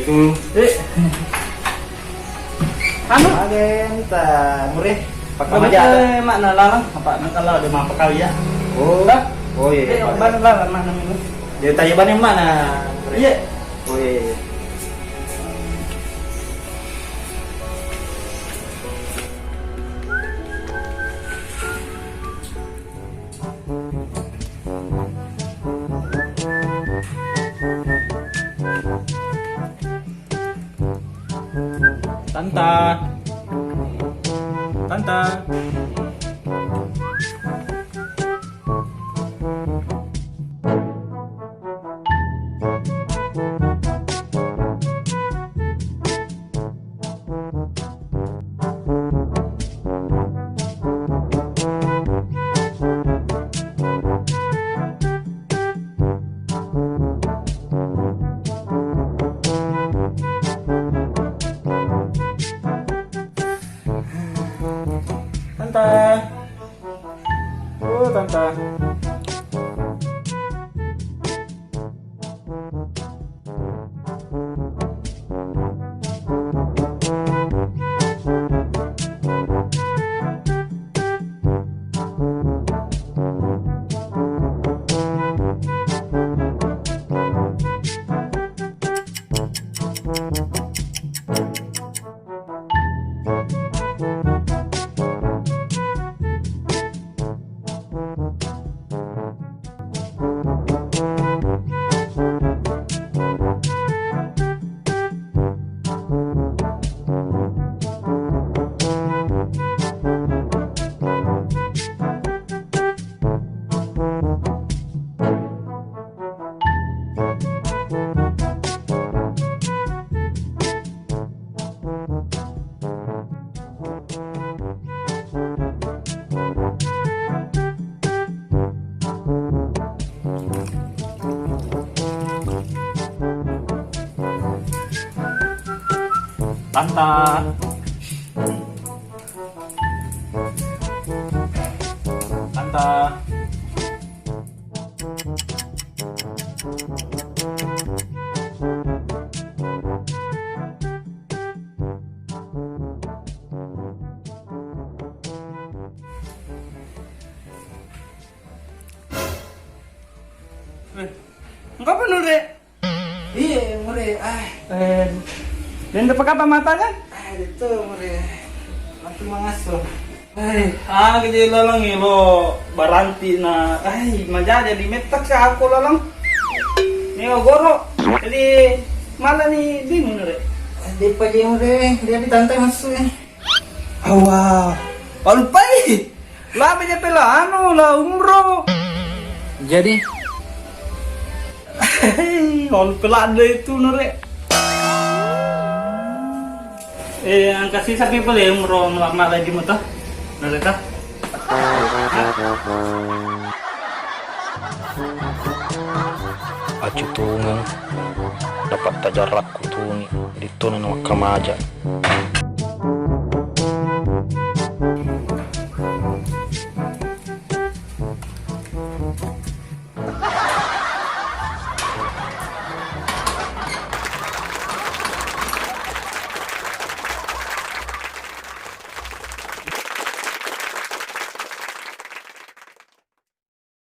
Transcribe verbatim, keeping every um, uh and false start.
Hmm. Eh. Anu? Aga enta, Mure? Pakai aja. Mak na larang, apa nak kalau ada mau pakai ya? Oh. Dah? Oh iya, iya, eh, pakai. Ban larang mana ini? Dia tanya ban yang mana, Mure? Iya. Oh iya, iya. Tanta. Tanta. Tanta. Oh, Tanta. Tanta. Tanta. Eh, engka apa, Nure? Iya, Mure. Ah. Eh, den dapat apa matanya? Ah, itu, Mure. Mati mangaso. Eh, ah, jadi lalang lo baranti na. Eh, maja jadi metak sa aku lalang. Ni goro. Jadi malah ni bingung, Nure. Dia pagi, Mure. Dia di tante masuk, eh. Awah, palupai. La meja pela anu, la umroh. Jadi, kalau pela ada itu, Nure. Eh, angka sisa pi pale umroh, melama lagi mata. Nure ta? Acutungeng, dapat tajarakku tuni, dituna na makkamaja.